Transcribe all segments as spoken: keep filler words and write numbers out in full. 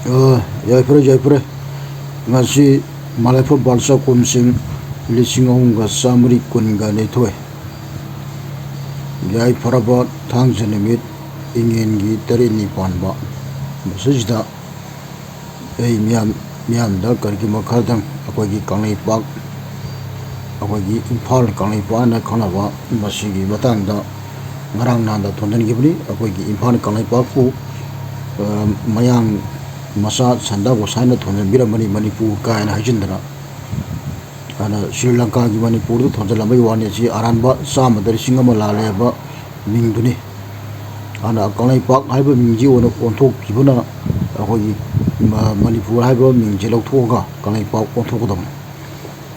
ꯑ, ꯌꯥꯏꯐꯔꯦ, ꯌꯥꯏꯐꯔꯦ꯫ ꯉꯁꯤ ꯃꯂꯥꯏꯐꯝ ꯄꯥꯜꯆꯥ ꯀꯨꯝꯁꯤꯡ ꯂꯤꯁꯤꯡ ꯑꯍꯨꯝꯒ ꯆꯥꯃꯔꯤ ꯀꯨꯟꯒ ꯅꯤꯊꯣꯏ, ꯌꯥꯏꯐꯔꯕ ꯊꯥꯡꯖ ꯅꯨꯃꯤꯠ, ꯏꯉꯦꯟꯒꯤ ꯇꯔꯦꯠꯅꯤ ꯄꯥꯟꯕ꯫ ꯃꯁꯤꯁꯤꯗ ꯑꯩ ꯃꯤꯌꯥꯝ, ꯃꯤꯌꯥꯝꯗ ꯀꯔꯤꯒꯨꯝꯕ ꯈꯔꯗꯪ ꯑꯩꯈꯣꯏꯒꯤ ꯀꯪꯂꯩꯄꯥꯛ, ꯑꯩꯈꯣꯏꯒꯤ ꯏꯝꯐꯥꯜ ꯀꯪꯂꯩꯄꯥꯛ ꯍꯥꯏꯅ ꯈꯪꯅꯕ, ꯃꯁꯤꯒꯤ ꯃꯇꯥꯡꯗ ꯉꯔꯥꯡ ꯅꯍꯥꯟꯗ ꯊꯣꯟꯖꯤꯟꯈꯤꯕꯅꯤ꯫ ꯑꯩꯈꯣꯏꯒꯤ ꯏꯝꯐꯥꯜ ꯀꯪꯂꯩꯄꯥꯛꯄꯨ, ꯑ, ꯃꯌꯥꯡ ꯃꯆꯥ ꯁꯟꯗꯥ ꯒꯣꯁꯥꯏꯅ ꯊꯣꯟꯖꯤꯟꯕꯤꯔꯝꯕꯅꯤ, ꯃꯅꯤꯄꯨꯔ ꯀꯥꯏꯅ ꯍꯥꯏꯖꯤꯟꯗꯅ꯫ ꯑꯗꯨꯅ ꯁ꯭ꯔꯤ ꯂꯪꯀꯥꯒꯤ ꯃꯅꯤꯄꯨꯔꯗ ꯊꯣꯟꯖꯤꯜꯂꯝꯕꯒꯤ ꯋꯥꯅꯤ꯫ ꯑꯁꯤ ꯑꯔꯥꯟꯕ ꯆꯥꯝꯃꯗ ꯂꯤꯁꯤꯡ ꯑꯃ ꯂꯥꯜꯂꯦ ꯍꯥꯏꯕ ꯃꯤꯡꯗꯨꯅꯤ꯫ ꯑꯗꯨꯅ ꯀꯪꯂꯩꯄꯥꯛ ꯍꯥꯏꯕ ꯃꯤꯡꯁꯤ ꯑꯣꯏꯅ ꯑꯣꯟꯊꯣꯛꯈꯤꯕꯅ, ꯑꯩꯈꯣꯏꯒꯤ ꯃ-, ꯃꯅꯤꯄꯨꯔ ꯍꯥꯏꯕ ꯃꯤꯡꯁꯦ ꯂꯧꯊꯣꯛꯑꯒ ꯀꯪꯂꯩꯄꯥꯛ ꯑꯣꯟꯊꯣꯛꯀꯗꯕꯅꯤ꯫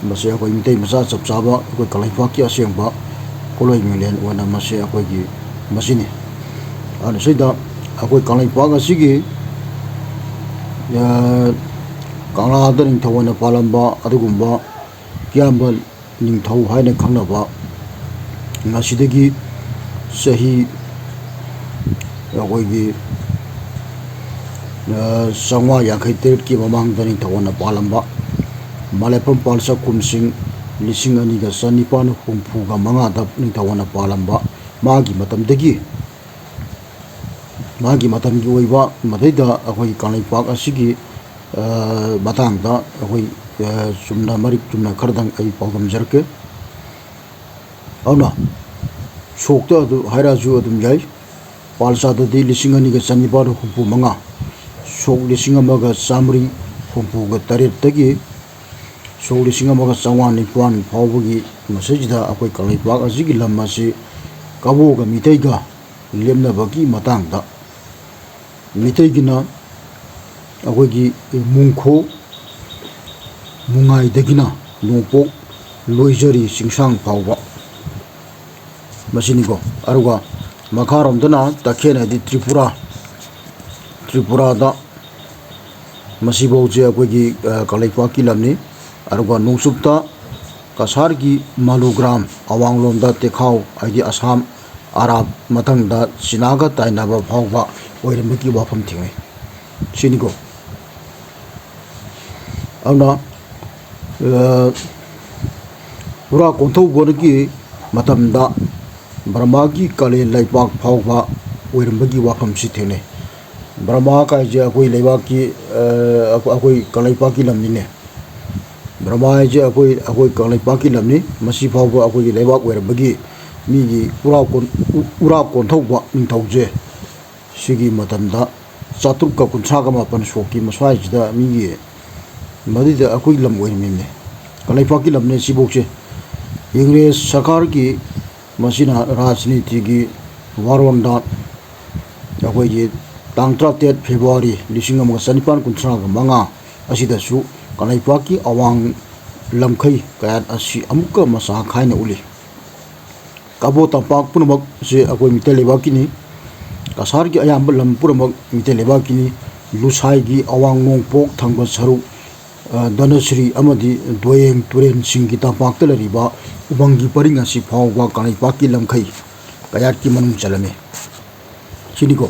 ꯃꯁꯤ ꯑꯩꯈꯣꯏ ꯃꯤꯇꯩ ꯃꯆꯥ ꯆꯞ ꯆꯥꯕ ꯑꯩꯈꯣꯏ ꯀꯪꯂꯩꯄꯥꯛꯀꯤ ꯑꯁꯦꯡꯕ ꯈꯨꯠꯂꯣꯏ ꯃꯤꯡꯂꯦꯟ ꯑꯣꯏꯅ ꯃꯁꯤ ꯑꯩꯈꯣꯏꯒꯤ ꯃꯁꯤꯅꯤ꯫ ꯑꯗꯨꯅ ꯁꯤꯗ ꯑꯩꯈꯣꯏ ꯀꯪꯂꯩꯄꯥꯛ ꯑꯁꯤꯒꯤ, ꯑ, ꯀꯪꯂꯥꯗ ꯅꯤꯡꯊꯧ ꯑꯣꯏꯅ ꯄꯥꯜꯂꯝꯕ ꯑꯗꯨꯒꯨꯝꯕ ꯀꯤꯌꯥꯝꯕ ꯅꯤꯡꯊꯧ ꯍꯥꯏꯅ ꯈꯪꯅꯕ, ꯉꯁꯤꯗꯒꯤ ꯆꯍꯤ ꯑꯩꯈꯣꯏꯒꯤ, ꯑ, ꯆꯥꯝꯃꯉꯥ ꯌꯥꯡꯈꯩ ꯇꯔꯦꯠꯀꯤ ꯃꯃꯥꯡꯗ ꯅꯤꯡꯊꯧ ꯑꯣꯏꯅ ꯄꯥꯜꯂꯝꯕ, ꯃꯂꯥꯏꯐꯝ ꯄꯥꯜꯆꯥ ꯀꯨꯝꯁꯤꯡ ꯂꯤꯁꯤꯡ ꯑꯅꯤꯒ ꯆꯅꯤꯄꯥꯟ ꯍꯨꯝꯐꯨꯒ ꯃꯉꯥꯗ ꯅꯤꯡꯊꯧ ꯑꯣꯏꯅ ꯄꯥꯜꯂꯝꯕ, ꯃꯥꯒꯤ ꯃꯇꯝꯗꯒꯤ, ꯃꯥꯒꯤ ꯃꯇꯝꯒꯤ ꯑꯣꯏꯕ ꯃꯗꯩꯗ ꯑꯩꯈꯣꯏꯒꯤ ꯀꯪꯂꯩꯄꯥꯛ ꯑꯁꯤꯒꯤ, ꯑ, ꯃꯇꯥꯡꯗ ꯑꯩꯈꯣꯏ, ꯑ, ꯆꯨꯝꯅ ꯃꯔꯤꯛ ꯆꯨꯝꯅ ꯈꯔꯗꯪ ꯑꯩ ꯄꯥꯎꯗꯝꯖꯔꯛꯀꯦ꯫ ꯑꯗꯨꯅ ꯁꯣꯛꯇ ꯑꯗꯨ ꯍꯥꯏꯔꯛꯑꯁꯨ ꯑꯗꯨꯝ ꯌꯥꯏ꯫ ꯄꯥꯜꯆꯥꯗꯗꯤ ꯂꯤꯁꯤꯡ ꯑꯅꯤꯒ ꯆꯅꯤꯄꯥꯟ ꯍꯨꯝꯐꯨ ꯃꯉꯥ, ꯁꯣꯛ ꯂꯤꯁꯤꯡ ꯑꯃꯒ ꯆꯥꯃꯔꯤ ꯍꯨꯝꯐꯨꯒ ꯇꯔꯦꯠꯇꯒꯤ ꯁꯣꯛ ꯂꯤꯁꯤꯡ ꯑꯃꯒ ꯆꯥꯝꯃꯉꯥ ꯅꯤꯄꯥꯟ ꯐꯥꯎꯕꯒꯤ ꯃꯁꯤꯗ ꯑꯩꯈꯣꯏ ꯀꯪꯂꯩꯄꯥꯛ ꯑꯁꯤꯒꯤ ꯂꯝ ꯑꯁꯤ ꯀꯕꯣꯛꯀ ꯃꯤꯇꯩꯒ ꯂꯦꯞꯅꯕꯒꯤ ꯃꯇꯥꯡꯗ, ꯃꯤꯇꯩꯒꯤꯅ ꯑꯩꯈꯣꯏꯒꯤ ꯃꯨꯡꯈꯣ ꯃꯨꯡꯉꯥꯏꯗꯒꯤꯅ ꯅꯣꯡꯄꯣꯛ ꯂꯣꯏꯖꯔꯤ ꯆꯤꯡꯁꯥꯡ ꯐꯥꯎꯕ ꯃꯁꯤꯅꯤꯀꯣ꯫ ꯑꯗꯨꯒ ꯃꯈꯥꯔꯣꯝꯗꯅ ꯇꯈꯦꯜ ꯍꯥꯏꯗꯤ ꯇ꯭ꯔꯤꯄꯨꯔꯥ, ꯇ꯭ꯔꯤꯄꯨꯔꯥꯗ ꯃꯁꯤꯐꯥꯎꯁꯦ ꯑꯩꯈꯣꯏꯒꯤ, ꯑ, ꯀꯪꯂꯩꯄꯥꯛꯀꯤ ꯂꯝꯅꯤ꯫ ꯑꯗꯨꯒ ꯅꯣꯡꯆꯨꯞꯇ ꯀꯁꯥꯔꯒꯤ ꯃꯥꯂꯨꯒ꯭ꯔꯥꯝ, ꯑꯋꯥꯡꯂꯣꯝꯗ ꯇꯦꯈꯥꯎ ꯍꯥꯏꯗꯤ ꯑꯁꯥꯝ, ꯑꯔꯥꯞ, ꯃꯊꯪꯗ ꯆꯤꯅꯥꯒ ꯇꯥꯏꯅꯕ ꯐꯥꯎꯕ ꯑꯣꯏꯔꯝꯕꯒꯤ ꯋꯥꯐꯝ ꯊꯦꯡꯅꯩ꯫ ꯁꯤꯅꯤꯀꯣ꯫ ꯑꯗꯨꯅ, ꯑ, ꯎꯔꯥ ꯀꯣꯟꯊꯧꯕꯅꯒꯤ ꯃꯇꯝꯗ ꯕꯔꯃꯥꯒꯤ ꯀꯥꯂꯦꯟ ꯂꯩꯄꯥꯛ ꯐꯥꯎꯕ ꯑꯣꯏꯔꯝꯕꯒꯤ ꯋꯥꯐꯝꯁꯤ ꯊꯦꯡꯅꯩ꯫ ꯕꯔꯃꯥ ꯀꯥꯏꯁꯦ ꯑꯩꯈꯣꯏ ꯂꯩꯕꯥꯛꯀꯤ, ꯑ, ꯑꯩꯈꯣꯏ ꯀꯪꯂꯩꯄꯥꯛꯀꯤ ꯂꯝꯅꯤꯅꯦ꯫ ꯕꯔꯃꯥ ꯍꯥꯏꯁꯦ ꯑꯩꯈꯣꯏ, ꯑꯩꯈꯣꯏ ꯀꯪꯂꯩꯄꯥꯛꯀꯤ ꯂꯝꯅꯤ꯫ ꯃꯁꯤ ꯐꯥꯎꯕ ꯑꯩꯈꯣꯏꯒꯤ ꯂꯩꯕꯥꯛ ꯑꯣꯏꯔꯝꯕꯒꯤ ꯃꯤꯒꯤ ꯎꯔꯥ ꯀꯣꯟ-, ꯎ-, ꯎꯔꯥ ꯀꯣꯟꯊꯧꯕ ꯅꯤꯡꯊꯧꯁꯦ ꯁꯤꯒꯤ ꯃꯇꯝꯗ ꯆꯥꯇ꯭ꯔꯨꯛꯀ ꯀꯨꯟꯊ꯭ꯔꯥꯒ ꯃꯥꯄꯟ ꯁꯣꯛꯀꯤ ꯃꯁ꯭ꯋꯥꯏꯁꯤꯗ ꯃꯤꯒꯤ ꯃꯗꯨꯗ ꯑꯩꯈꯣꯏ ꯂꯝ ꯑꯣꯏꯔꯝꯃꯤꯅꯦ꯫ ꯀꯪꯂꯩꯄꯥꯛꯀꯤ ꯂꯝꯅꯦ ꯁꯤꯐꯧꯁꯦ꯫ ꯏꯪꯔꯦꯖ ꯁꯔꯀꯥꯔꯒꯤ ꯃꯁꯤꯅ ꯔꯥꯖꯅꯤꯇꯤꯒꯤ ꯋꯥꯔꯣꯟꯗ ꯑꯩꯈꯣꯏꯒꯤ ꯇꯥꯡ ꯇꯔꯥꯇꯔꯦꯠ ꯐꯦꯕ꯭ꯔꯨꯋꯥꯔꯤ ꯂꯤꯁꯤꯡ ꯑꯃꯒ ꯆꯅꯤꯄꯥꯟ ꯀꯨꯟꯊ꯭ꯔꯥꯒ ꯃꯉꯥ ꯑꯁꯤꯗꯁꯨ ꯀꯪꯂꯩꯄꯥꯛꯀꯤ ꯑꯋꯥꯡ ꯂꯝꯈꯩ ꯀꯌꯥꯠ ꯑꯁꯤ ꯑꯃꯨꯛꯀ ꯃꯁꯥ ꯈꯥꯏꯅ ꯎꯠꯂꯤ꯫ ꯀꯕꯣ ꯇꯝꯄꯥꯛ ꯄꯨꯝꯅꯃꯛꯁꯦ ꯑꯩꯈꯣꯏ ꯃꯤꯇꯩ ꯂꯩꯕꯥꯛꯀꯤꯅꯤ꯫ ꯀꯁꯥꯔꯒꯤ ꯑꯌꯥꯝꯕ ꯂꯝ ꯄꯨꯝꯅꯃꯛ ꯃꯤꯇꯩ ꯂꯩꯕꯥꯛꯀꯤꯅꯤ꯫ ꯂꯨꯁꯥꯏꯒꯤ ꯑꯋꯥꯡ ꯅꯣꯡꯄꯣꯛ ꯊꯪꯕ ꯁꯔꯨꯛ, ꯑ, ꯙꯅꯁ꯭ꯔꯤ ꯑꯃꯗꯤ ꯗꯣꯌꯦꯡ ꯇꯨꯔꯦꯟꯁꯤꯡꯒꯤ ꯇꯝꯄꯥꯛꯇ ꯂꯩꯔꯤꯕ ꯎꯃꯪꯒꯤ ꯄꯔꯤꯡ ꯑꯁꯤ ꯐꯥꯎꯕ ꯀꯪꯂꯩꯄꯥꯛꯀꯤ ꯂꯝꯈꯩ ꯀꯌꯥꯠꯀꯤ ꯃꯅꯨꯡ ꯆꯜꯂꯝꯃꯤ꯫ ꯁꯤꯅꯤꯀꯣ꯫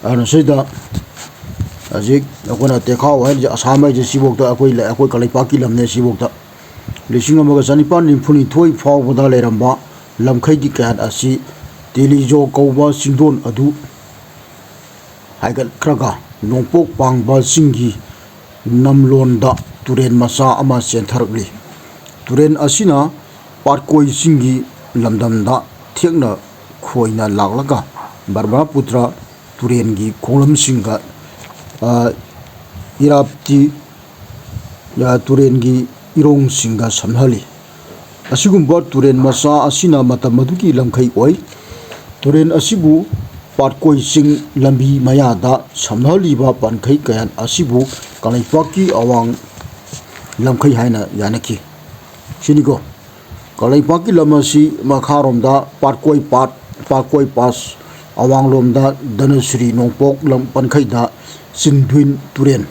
ꯑꯗꯨꯅ ꯁꯤꯗ ꯍꯧꯖꯤꯛ ꯑꯩꯈꯣꯏꯅ ꯇꯦꯈꯥꯎ ꯍꯥꯏꯔꯤꯁꯦ, ꯑꯁꯥꯝ ꯍꯥꯏꯁꯦ ꯁꯤꯐꯥꯎꯗ ꯑꯩꯈꯣꯏ ꯂꯩ-, ꯑꯩꯈꯣꯏ ꯀꯪꯂꯩꯄꯥꯛꯀꯤ ꯂꯝꯅꯦ ꯁꯤꯐꯥꯎꯗ꯫ ꯂꯤꯁꯤꯡ ꯑꯃꯒ ꯆꯅꯤꯄꯥꯟ ꯅꯤꯐꯨꯅꯤꯊꯣꯏ ꯐꯥꯎꯕꯗ ꯂꯩꯔꯝꯕ ꯂꯝꯈꯩꯒꯤ ꯀꯌꯥꯠ ꯑꯁꯤ ꯇꯦꯂꯤꯖꯣ ꯀꯧꯕ ꯆꯤꯡꯗꯣꯟ ꯑꯗꯨ ꯍꯥꯏꯒꯠꯈ꯭ꯔꯒ ꯅꯣꯡꯄꯣꯛ ꯄꯥꯡꯕ ꯆꯤꯡꯒꯤ ꯅꯝꯂꯣꯟꯗ ꯇꯨꯔꯦꯟ ꯃꯆꯥ ꯑꯃ ꯆꯦꯟꯊꯔꯛꯂꯤ꯫ ꯇꯨꯔꯦꯟ ꯑꯁꯤꯅ ꯄꯥꯠꯀꯣꯏ ꯆꯤꯡꯒꯤ ꯂꯝꯗꯝꯗ ꯊꯦꯛꯅ ꯈꯣꯏꯅ ꯂꯥꯛꯂꯒ ꯕ꯭ꯔꯍ꯭ꯃꯄꯨꯇ꯭ꯔ ꯇꯨꯔꯦꯟꯒꯤ ꯈꯣꯡꯂꯝꯁꯤꯡꯒ, ꯑ, ꯏꯔꯥꯞꯇꯤ, ꯑ, ꯇꯨꯔꯦꯟꯒꯤ ꯏꯔꯣꯡꯁꯤꯡꯒ ꯁꯝꯅꯍꯜꯂꯤ꯫ ꯑꯁꯤꯒꯨꯝꯕ ꯇꯨꯔꯦꯟ ꯃꯆꯥ ꯑꯁꯤꯅ ꯃꯇꯝ ꯑꯗꯨꯒꯤ ꯂꯝꯈꯩ ꯑꯣꯏ꯫ ꯇꯨꯔꯦꯟ ꯑꯁꯤꯕꯨ ꯄꯥꯠꯀꯣꯏ ꯆꯤꯡ ꯂꯝꯕꯤ ꯃꯌꯥꯗ ꯁꯝꯅꯍꯜꯂꯤꯕ ꯄꯟꯈꯩ ꯀꯌꯥꯠ ꯑꯁꯤꯕꯨ ꯀꯪꯂꯩꯄꯥꯛꯀꯤ ꯑꯋꯥꯡ ꯂꯝꯈꯩ ꯍꯥꯏꯅ ꯌꯥꯅꯈꯤ꯫ ꯁꯤꯅꯤꯀꯣ꯫ ꯀꯪꯂꯩꯄꯥꯛꯀꯤ ꯂꯝ ꯑꯁꯤ ꯃꯈꯥꯔꯣꯝꯗ ꯄꯥꯠꯀꯣꯏ ꯄꯥꯠ, ꯄꯥꯠꯀꯣꯏ ꯄꯥꯁ, ꯑꯋꯥꯡꯂꯣꯝꯗ ꯙꯅꯁ꯭ꯔꯤ ꯅꯣꯡꯄꯣꯛ ꯂꯝ ꯄꯟꯈꯩꯗ ꯆꯤꯟꯗꯨꯏꯟ ꯇꯨꯔꯦꯟ,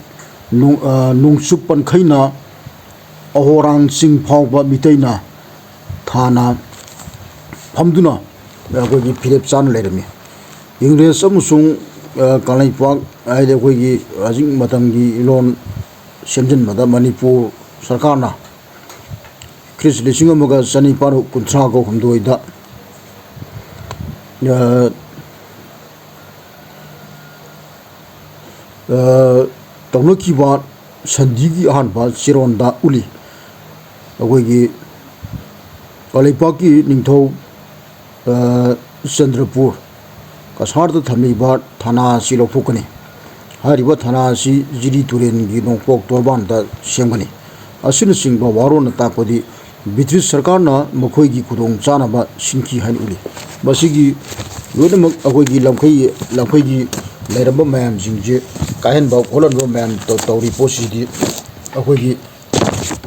ꯅꯣꯡ-, ꯑ, ꯅꯣꯡꯆꯨꯞ ꯄꯟꯈꯩꯅ ꯑꯍꯣꯔꯥꯡ ꯆꯤꯡ ꯐꯥꯎꯕ ꯃꯤꯇꯩꯅ ꯊꯥꯅ ꯐꯝꯗꯨꯅ ꯑꯩꯈꯣꯏꯒꯤ ꯐꯤꯔꯦꯞ ꯆꯥꯅ ꯂꯩꯔꯝꯃꯤ꯫ ꯏꯪꯔꯦꯖ ꯑꯃꯁꯨꯡ, ꯑ, ꯀꯪꯂꯩꯄꯥꯛ ꯍꯥꯏꯗꯤ ꯑꯩꯈꯣꯏꯒꯤ ꯍꯧꯖꯤꯛ ꯃꯇꯝꯒꯤ ꯂꯣꯟ ꯁꯦꯝꯖꯤꯟꯕꯗ ꯃꯅꯤꯄꯨꯔ ꯁꯔꯀꯥꯔꯅ ꯈ꯭ꯔꯤꯁ ꯂꯤꯁꯤꯡ ꯑꯃꯒ ꯆꯅꯤꯄꯥꯟ ꯀꯨꯟꯊ꯭ꯔꯥꯒ ꯍꯨꯝꯗꯣꯏꯗ, ꯑ, ꯑ, ꯇꯧꯅꯈꯤꯕ ꯁꯟꯙꯤꯒꯤ ꯑꯍꯥꯟꯕ ꯆꯦꯔꯣꯟꯗ ꯎꯠꯂꯤ꯫ ꯑꯩꯈꯣꯏꯒꯤ ꯀꯪꯂꯩꯄꯥꯛꯀꯤ ꯅꯤꯡꯊꯧ, ꯑ, ꯆꯟꯗ꯭ꯔꯄꯨꯔ ꯀꯁꯥꯔꯗ ꯊꯝꯂꯤꯕ ꯊꯥꯅꯥ ꯑꯁꯤ ꯂꯧꯊꯣꯛꯀꯅꯤ꯫ ꯍꯥꯏꯔꯤꯕ ꯊꯥꯅꯥ ꯑꯁꯤ ꯖꯤꯔꯤ ꯇꯨꯔꯦꯜꯒꯤ ꯅꯣꯡꯄꯣꯛ ꯇꯣꯔꯕꯥꯟꯗ ꯁꯦꯝꯒꯅꯤ꯫ ꯑꯁꯤꯅꯆꯤꯡꯕ ꯋꯥꯔꯣꯜꯅ ꯇꯥꯛꯄꯗꯤ ꯕ꯭ꯔꯤꯇꯤꯁ ꯁꯔꯀꯥꯔꯅ ꯃꯈꯣꯏꯒꯤ ꯈꯨꯗꯣꯡ ꯆꯥꯅꯕ ꯁꯤꯟꯈꯤ ꯍꯥꯏꯅ ꯎꯠꯂꯤ꯫ ꯃꯁꯤꯒꯤ ꯂꯣꯏꯅꯃꯛ ꯑꯩꯈꯣꯏꯒꯤ ꯂꯝꯈꯩ, ꯂꯝꯈꯩꯒꯤ ꯂꯩꯔꯝꯕ ꯃꯌꯥꯝꯁꯤꯡꯁꯦ ꯀꯥꯏꯍꯟꯕ ꯈꯣꯠꯍꯟꯕ ꯃꯌꯥꯝ ꯇꯧ-, ꯇꯧꯔꯤ ꯄꯣꯠꯁꯤꯗꯤ ꯑꯩꯈꯣꯏꯒꯤ,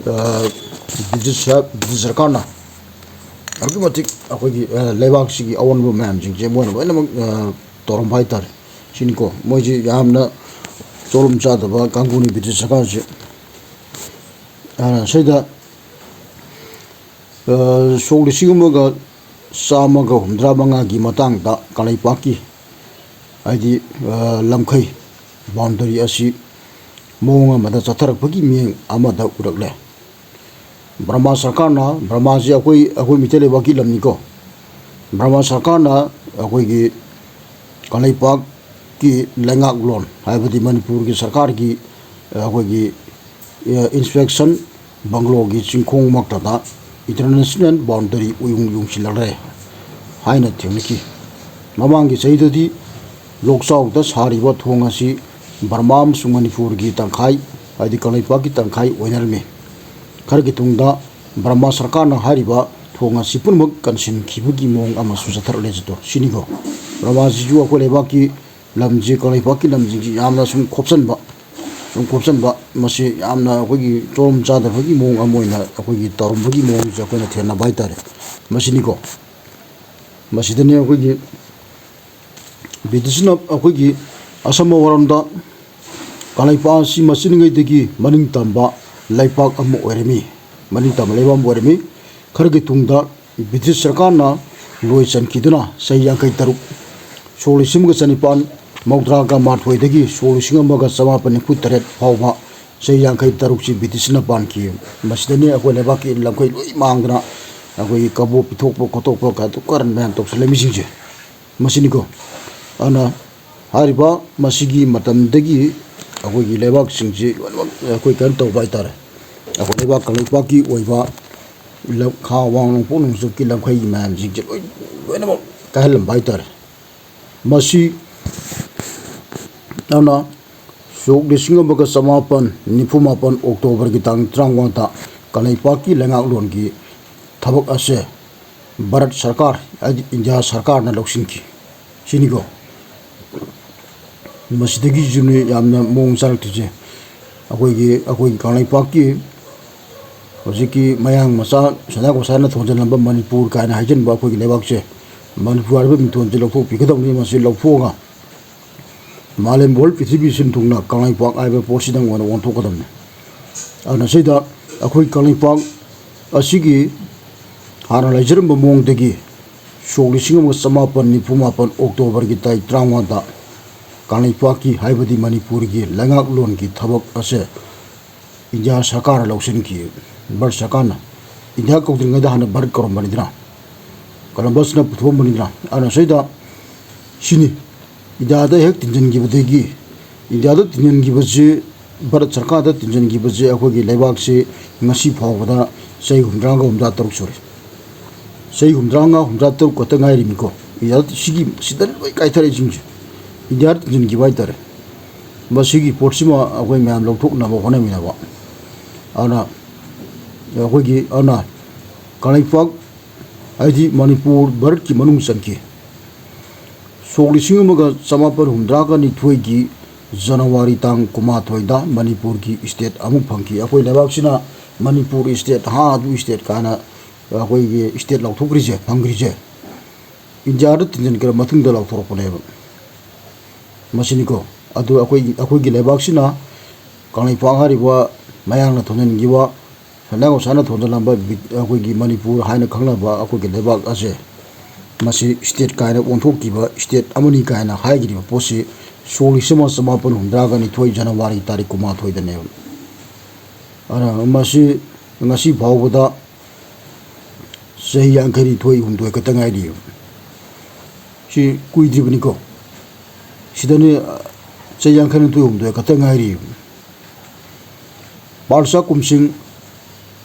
ꯑ, ꯕ꯭ꯔꯤꯇꯤꯁ ꯁꯔ-, ꯕ꯭ꯔꯤꯇꯤꯁ ꯁꯔꯀꯥꯔꯅ ꯑꯗꯨꯛꯀꯤ ꯃꯇꯤꯛ ꯑꯩꯈꯣꯏꯒꯤ, ꯑ, ꯂꯩꯕꯥꯛꯁꯤꯒꯤ ꯑꯑꯣꯟꯕ ꯃꯌꯥꯝꯁꯤꯡꯁꯦ ꯃꯣꯏꯅ ꯂꯣꯏꯅꯃꯛ, ꯑ, ꯇꯧꯔꯝꯕ ꯍꯥꯏꯇꯥꯔꯦ꯫ ꯁꯤꯅꯤꯀꯣ, ꯃꯣꯏꯁꯤ ꯌꯥꯝꯅ ꯆꯣꯂꯨꯝ ꯆꯥꯗꯕ ꯀꯥꯡꯕꯨꯅꯤ ꯕ꯭ꯔꯤꯇꯤꯁ ꯁꯔꯀꯥꯔꯁꯦ꯫ ꯑ, ꯁꯤꯗ, ꯑ, ꯁꯣꯛ ꯂꯤꯁꯤꯡ ꯑꯃꯒ ꯆꯥꯝꯃꯒ ꯍꯨꯝꯗ꯭ꯔꯥ ꯃꯉꯥꯒꯤ ꯃꯇꯥꯡꯗ ꯀꯪꯂꯩꯄꯥꯛꯀꯤ, ꯍꯥꯏꯗꯤ, ꯑ, ꯂꯝꯈꯩ, ꯕꯥꯎꯟꯗꯔꯤ ꯑꯁꯤ ꯃꯑꯣꯡ ꯑꯃꯗ ꯆꯠꯊꯔꯛꯄꯒꯤ ꯃꯤꯠꯌꯦꯡ ꯑꯃꯗ ꯎꯔꯛꯂꯦ꯫ ꯕꯔꯃꯥ ꯁꯔꯀꯥꯔꯅ, ꯕꯔꯃꯥꯁꯤ ꯑꯩꯈꯣꯏ, ꯑꯩꯈꯣꯏ ꯃꯤꯇꯩ ꯂꯩꯕꯥꯛꯀꯤ ꯂꯝꯅꯤꯀꯣ꯫ ꯕꯔꯃꯥ ꯁꯔꯀꯥꯔꯅ ꯑꯩꯈꯣꯏꯒꯤ ꯀꯪꯂꯩꯄꯥꯛꯀꯤ ꯂꯩꯉꯥꯛꯂꯣꯟ, ꯍꯥꯏꯕꯗꯤ ꯃꯅꯤꯄꯨꯔꯒꯤ ꯁꯔꯀꯥꯔꯒꯤ, ꯑꯩꯈꯣꯏꯒꯤ, ꯑ, ꯏꯟꯁꯄꯦꯛꯁꯟ ꯕꯪꯒ꯭ꯂꯣꯒꯤ ꯆꯤꯡꯈꯣꯡꯃꯛꯇꯗ ꯏꯟꯇꯔꯅꯦꯁꯅꯦꯜ ꯕꯥꯎꯟꯗꯔꯤ ꯎꯌꯨꯡ ꯌꯨꯡꯁꯤꯜꯂꯛꯂꯦ ꯍꯥꯏꯅ ꯊꯦꯡꯅꯈꯤ꯫ ꯃꯃꯥꯡꯒꯤ ꯆꯍꯤꯗꯗꯤ ꯂꯣꯛꯆꯥꯎꯗ ꯁꯥꯔꯤꯕ ꯊꯣꯡ ꯑꯁꯤ ꯕꯔꯃꯥ ꯑꯃꯁꯨꯡ ꯃꯅꯤꯄꯨꯔꯒꯤ ꯇꯪꯈꯥꯏ, ꯍꯥꯏꯗꯤ ꯀꯪꯂꯩꯄꯥꯛꯀꯤ ꯇꯪꯈꯥꯏ ꯑꯣꯏꯅꯔꯝꯃꯤ꯫ ꯈꯔꯒꯤ ꯇꯨꯡꯗ ꯕꯔꯃꯥ ꯁꯔꯀꯥꯔꯅ ꯍꯥꯏꯔꯤꯕ ꯊꯣꯡ ꯑꯁꯤ ꯄꯨꯝꯅꯃꯛ ꯀꯟꯁꯤꯟꯈꯤꯕꯒꯤ ꯃꯑꯣꯡ ꯑꯃꯁꯨ ꯆꯠꯊꯔꯛꯂꯦ꯫ ꯆꯠꯇꯣ ꯁꯤꯅꯤꯀꯣ, ꯕꯔꯃꯥꯁꯤꯁꯨ ꯑꯩꯈꯣꯏ ꯂꯩꯕꯥꯛꯀꯤ ꯂꯝꯁꯤ, ꯀꯪꯂꯩꯄꯥꯛꯀꯤ ꯂꯝꯁꯤꯡꯁꯤ ꯌꯥꯝꯅ ꯁꯨꯝ ꯈꯣꯞꯆꯟꯕ, ꯁꯨꯝ ꯈꯣꯞꯆꯟꯕ, ꯃꯁꯤ ꯌꯥꯝꯅ ꯑꯩꯈꯣꯏꯒꯤ ꯆꯣꯂꯨꯝ ꯆꯥꯗꯕꯒꯤ ꯃꯑꯣꯡ ꯑꯃ ꯑꯣꯏꯅ ꯑꯩꯈꯣꯏꯒꯤ ꯇꯧꯔꯝꯕꯒꯤ ꯃꯑꯣꯡꯁꯦ ꯑꯩꯈꯣꯏꯅ ꯊꯦꯡꯅꯕ ꯍꯥꯏꯇꯥꯔꯦ꯫ ꯃꯁꯤꯅꯤꯀꯣ, ꯃꯁꯤꯗꯅꯤ ꯑꯩꯈꯣꯏꯒꯤ ꯕ꯭ꯔꯤꯇꯤꯁꯅ ꯑꯩꯈꯣꯏꯒꯤ ꯑꯁꯝꯕ ꯋꯥꯔꯣꯝꯗ ꯀꯪꯂꯩꯄꯥꯛ ꯑꯁꯤ ꯃꯁꯤꯉꯩꯗꯒꯤ ꯃꯅꯤꯡ ꯇꯝꯕ ꯂꯩꯄꯥꯛ ꯑꯃ ꯑꯣꯏꯔꯝꯃꯤ, ꯃꯅꯤꯡ ꯇꯝꯕ ꯂꯩꯕꯥꯛ ꯑꯃ ꯑꯣꯏꯔꯝꯃꯤ꯫ ꯈꯔꯒꯤ ꯇꯨꯡꯗ ꯕ꯭ꯔꯤꯇꯤꯁ ꯁꯔꯀꯥꯔꯅ ꯂꯣꯏ ꯆꯟꯈꯤꯗꯨꯅ ꯆꯍꯤ ꯌꯥꯡꯈꯩ ꯇꯔꯨꯛ, ꯁꯣꯛ ꯂꯤꯁꯤꯡ ꯑꯃꯒ ꯆꯅꯤꯄꯥꯟ ꯃꯧꯗ꯭ꯔꯥꯒ ꯃꯥꯊꯣꯏꯗꯒꯤ ꯁꯣꯛ ꯂꯤꯁꯤꯡ ꯑꯃꯒ ꯆꯃꯥꯄꯟ ꯅꯤꯐꯨ ꯇꯔꯦꯠ ꯐꯥꯎꯕ ꯆꯍꯤ ꯌꯥꯡꯈꯩ ꯇꯔꯨꯛꯁꯤ ꯕ꯭ꯔꯤꯇꯤꯁꯅ ꯄꯥꯟꯈꯤ꯫ ꯃꯁꯤꯗꯅꯤ ꯑꯩꯈꯣꯏ ꯂꯩꯕꯥꯛꯀꯤ ꯂꯝꯈꯩ ꯂꯣꯏ ꯃꯥꯡꯗꯅ ꯑꯩꯈꯣꯏꯒꯤ ꯀꯕꯣꯛ ꯄꯤꯊꯣꯛꯄ ꯈꯣꯠꯇꯣꯛꯄ ꯀꯥꯇꯨ ꯀꯥꯔꯟ ꯃꯌꯥꯝ ꯇꯧꯁꯜꯂꯝꯃꯤꯁꯤꯡꯁꯦ꯫ ꯃꯁꯤꯅꯤꯀꯣ꯫ ꯑꯗꯨꯅ ꯍꯥꯏꯔꯤꯕ ꯃꯁꯤꯒꯤ ꯃꯇꯝꯗꯒꯤ ꯑꯩꯈꯣꯏꯒꯤ ꯂꯩꯕꯥꯛꯁꯤꯡꯁꯤ ꯂꯣꯏꯅꯃꯛ ꯑꯩꯈꯣꯏ ꯀꯩꯅꯣ ꯇꯧꯕ ꯍꯥꯏꯇꯥꯔꯦ꯫ ꯑꯩꯈꯣꯏ ꯂꯩꯕꯥꯛ ꯀꯪꯂꯩꯄꯥꯛꯀꯤ ꯑꯣꯏꯕ ꯂꯝ-, ꯈꯥ ꯋꯥꯡ ꯅꯣꯡꯄꯣꯛ ꯅꯣꯡꯆꯨꯞꯀꯤ ꯂꯝꯈꯩꯒꯤ ꯃꯌꯥꯝꯁꯤꯡꯁꯦ ꯂꯣꯏ, ꯂꯣꯏꯅꯃꯛ ꯀꯥꯏꯍꯜꯂꯝꯕ ꯍꯥꯏꯇꯥꯔꯦ꯫ ꯃꯁꯤ ꯑꯗꯨꯅ ꯁꯣꯛ ꯂꯤꯁꯤꯡ ꯑꯃꯒ ꯆꯃꯥꯄꯟ ꯅꯤꯐꯨ ꯃꯥꯄꯟ ꯑꯣꯛꯇꯣꯕꯔꯒꯤ ꯇꯥꯡ ꯇꯔꯥꯃꯉꯥꯗ ꯀꯪꯂꯩꯄꯥꯛꯀꯤ ꯂꯩꯉꯥꯛꯂꯣꯟꯒꯤ ꯊꯕꯛ ꯑꯁꯦ ꯚꯥꯔꯠ ꯁꯔꯀꯥꯔ, ꯍꯥꯏꯗꯤ ꯏꯟꯗꯤꯌꯥ ꯁꯔꯀꯥꯔꯅ ꯂꯧꯁꯤꯟꯈꯤ꯫ ꯁꯤꯅꯤꯀꯣ꯫ ꯃꯁꯤꯗꯒꯤꯁꯨꯅꯤ ꯌꯥꯝꯅ ꯃꯑꯣꯡ ꯆꯥꯔꯛꯇ꯭ꯔꯤꯁꯦ꯫ ꯑꯩꯈꯣꯏꯒꯤ, ꯑꯩꯈꯣꯏꯒꯤ ꯀꯪꯂꯩꯄꯥꯛꯀꯤ ꯍꯧꯖꯤꯛꯀꯤ ꯃꯌꯥꯡ ꯃꯆꯥ ꯁꯅꯥ ꯒꯣꯁꯥꯏꯅ ꯊꯣꯟꯖꯜꯂꯝꯕ ꯃꯅꯤꯄꯨꯔ ꯀꯥꯏꯅ ꯍꯥꯏꯖꯟꯕ ꯑꯩꯈꯣꯏꯒꯤ ꯂꯩꯕꯥꯛꯁꯦ, ꯃꯅꯤꯄꯨꯔ ꯍꯥꯏꯔꯤꯕ ꯃꯤꯡꯊꯣꯟꯁꯦ ꯂꯧꯊꯣꯛꯄꯤꯒꯗꯧꯅꯤ꯫ ꯃꯁꯤ ꯂꯧꯊꯣꯛꯑꯒ ꯃꯥꯂꯦꯝ ꯋꯥꯔꯜ ꯄ꯭ꯔꯤꯊꯤꯕꯤ ꯁꯤꯟ ꯊꯨꯡꯅ ꯀꯪꯂꯩꯄꯥꯛ ꯍꯥꯏꯕ ꯄꯣꯠꯁꯤꯗꯪ ꯑꯣꯏꯅ ꯑꯣꯟꯊꯣꯛꯀꯗꯕꯅꯤ꯫ ꯑꯗꯨꯅ ꯁꯤꯗ ꯑꯩꯈꯣꯏ ꯀꯪꯂꯩꯄꯥꯛ ꯑꯁꯤꯒꯤ ꯍꯥꯟꯅ ꯂꯩꯖꯔꯝꯕ ꯃꯑꯣꯡꯗꯒꯤ ꯁꯣꯛ ꯂꯤꯁꯤꯡ ꯑꯃꯒ ꯆꯃꯥꯄꯟ ꯅꯤꯐꯨ ꯃꯥꯄꯟ ꯑꯣꯛꯇꯣꯕꯔꯒꯤ ꯇꯥꯔꯤꯛ ꯇꯔꯥꯃꯉꯥꯗ ꯀꯪꯂꯩꯄꯥꯛꯀꯤ, ꯍꯥꯏꯕꯗꯤ ꯃꯅꯤꯄꯨꯔꯒꯤ ꯂꯩꯉꯥꯛꯂꯣꯟꯒꯤ ꯊꯕꯛ ꯑꯁꯦ ꯏꯟꯗꯤꯌꯥ ꯁꯔꯀꯥꯔꯅ ꯂꯧꯁꯤꯟꯈꯤ꯫ ꯚꯥꯔꯠ ꯁꯔꯀꯥꯔꯅ, ꯏꯟꯗꯤꯌꯥ ꯀꯧꯗ꯭ꯔꯤꯉꯩꯗ ꯍꯥꯟꯅ ꯚꯥꯔꯠ ꯀꯧꯔꯝꯕꯅꯤꯗꯅ, ꯀꯂꯝꯕꯁꯅ ꯄꯨꯊꯣꯛꯑꯝꯕꯅꯤꯗꯅ꯫ ꯑꯗꯨꯅ ꯁꯤꯗ ꯁꯤꯅꯤ, ꯏꯟꯗꯤꯌꯥꯗ ꯍꯦꯛ ꯇꯤꯟꯁꯤꯟꯈꯤꯕꯗꯒꯤ, ꯏꯟꯗꯤꯌꯥꯗ ꯇꯤꯟꯁꯤꯟꯈꯤꯕꯁꯤ, ꯚꯥꯔꯠ ꯁꯔꯀꯥꯔꯗ ꯇꯤꯟꯁꯤꯟꯈꯤꯕꯁꯤ ꯑꯩꯈꯣꯏꯒꯤ ꯂꯩꯕꯥꯛꯁꯤ ꯉꯁꯤ ꯐꯥꯎꯕꯗ ꯆꯍꯤ ꯍꯨꯝꯗ꯭ꯔꯥꯒ ꯍꯨꯝꯗ꯭ꯔꯥ ꯇꯔꯨꯛ ꯁꯨꯔꯦ꯫ ꯆꯍꯤ ꯍꯨꯝꯗ꯭ꯔꯥꯉꯥ, ꯍꯨꯝꯗ꯭ꯔꯥ ꯇꯔꯨꯛ ꯈꯛꯇ ꯉꯥꯏꯔꯤꯃꯤꯀꯣ꯫ ꯏꯟꯗꯤꯌꯥꯗ ꯁꯤꯒꯤ, ꯁꯤꯗ ꯂꯣꯏ ꯀꯥꯏꯊꯔꯛꯏꯁꯤꯡꯁꯦ ꯏꯟꯗꯤꯌꯥꯗ ꯇꯤꯟꯁꯤꯟꯈꯤꯕ ꯍꯥꯏꯇꯥꯔꯦ꯫ ꯃꯁꯤꯒꯤ ꯄꯣꯠꯁꯤꯃ ꯑꯩꯈꯣꯏ ꯃꯌꯥꯝ ꯂꯧꯊꯣꯛꯅꯕ ꯍꯣꯠꯅꯃꯤꯟꯅꯕ꯫ ꯑꯗꯨꯅ ꯑꯩꯈꯣꯏꯒꯤ, ꯑꯗꯨꯅ ꯀꯪꯂꯩꯄꯥꯛ, ꯍꯥꯏꯗꯤ ꯃꯅꯤꯄꯨꯔ ꯚꯥꯔꯠꯀꯤ ꯃꯅꯨꯡ ꯆꯟꯈꯤ꯫ ꯁꯣꯛ ꯂꯤꯁꯤꯡ ꯑꯃꯒ ꯆꯃꯥꯄꯟ ꯍꯨꯝꯗ꯭ꯔꯥꯒ ꯅꯤꯊꯣꯏꯒꯤ ꯖꯅꯋꯥꯔꯤ ꯇꯥꯡ ꯀꯨꯟꯃꯥꯊꯣꯏꯗ ꯃꯅꯤꯄꯨꯔꯒꯤ ꯁ꯭ꯇꯦꯠ ꯑꯃꯨꯛ ꯐꯪꯈꯤ꯫ ꯑꯩꯈꯣꯏ ꯂꯩꯕꯥꯛꯁꯤꯅ ꯃꯅꯤꯄꯨꯔ ꯁ꯭ꯇꯦꯠ, ꯍꯥ, ꯑꯗꯨ ꯁ꯭ꯇꯦꯠ ꯀꯥꯏꯅ ꯑꯩꯈꯣꯏꯒꯤ ꯁ꯭ꯇꯦꯠ ꯂꯥꯎꯊꯣꯛꯈ꯭ꯔꯤꯁꯦ, ꯐꯪꯈ꯭ꯔꯤꯁꯦ, ꯏꯟꯗꯤꯌꯥꯗ ꯇꯤꯟꯁꯤꯟꯈ꯭ꯔ ꯃꯇꯨꯡꯗ ꯂꯥꯎꯊꯣꯔꯛꯄꯅꯦꯕ꯫ ꯃꯁꯤꯅꯤꯀꯣ꯫ ꯑꯗꯨ ꯑꯩꯈꯣꯏꯒꯤ, ꯑꯩꯈꯣꯏꯒꯤ ꯂꯩꯕꯥꯛꯁꯤꯅ ꯀꯪꯂꯩꯄꯥꯛ ꯍꯥꯏꯔꯤꯕ ꯃꯌꯥꯡꯅ ꯊꯣꯟꯖꯤꯟꯈꯤꯕ, ꯁꯅꯥ ꯒꯣꯁꯥꯏꯅ ꯊꯣꯟꯖꯤꯜꯂꯝꯕ ꯕꯤ-, ꯑꯩꯈꯣꯏꯒꯤ ꯃꯅꯤꯄꯨꯔ ꯍꯥꯏꯅ ꯈꯪꯅꯕ ꯑꯩꯈꯣꯏꯒꯤ ꯂꯩꯕꯥꯛ ꯑꯁꯦ, ꯃꯁꯤ ꯁ꯭ꯇꯦꯠ ꯀꯥꯏꯅ ꯑꯣꯟꯊꯣꯛꯈꯤꯕ, ꯁ꯭ꯇꯦꯠ ꯑꯃꯅꯤ ꯀꯥꯏꯅ ꯍꯥꯏꯈꯤꯕ ꯄꯣꯠꯁꯤ ꯁꯣꯛ ꯂꯤꯁꯤꯡ ꯑꯃ ꯆꯃꯥꯄꯟ ꯍꯨꯝꯗ꯭ꯔꯥꯒ ꯅꯤꯊꯣꯏ ꯖꯅꯋꯥꯔꯤ ꯇꯥꯔꯤꯛ ꯀꯨꯟꯃꯥꯊꯣꯏꯗꯅꯦꯕ꯫ ꯑꯗꯨꯅ ꯃꯁꯤ ꯉꯁꯤ ꯐꯥꯎꯕꯗ ꯆꯍꯤ ꯌꯥꯡꯈꯩꯅꯤꯊꯣꯏ ꯍꯨꯝꯗꯣꯏ ꯈꯛꯇ ꯉꯥꯏꯔꯤ꯫ ꯁꯤ ꯀꯨꯏꯗ꯭ꯔꯤꯕꯅꯤꯀꯣ꯫ ꯁꯤꯗꯅꯤ, ꯆꯍꯤ ꯌꯥꯡꯈꯩꯅꯤꯊꯣꯏ ꯍꯨꯝꯗꯣꯏ ꯈꯛꯇ ꯉꯥꯏꯔꯤ꯫ ꯄꯥꯜꯆꯥ ꯀꯨꯝꯁꯤꯡ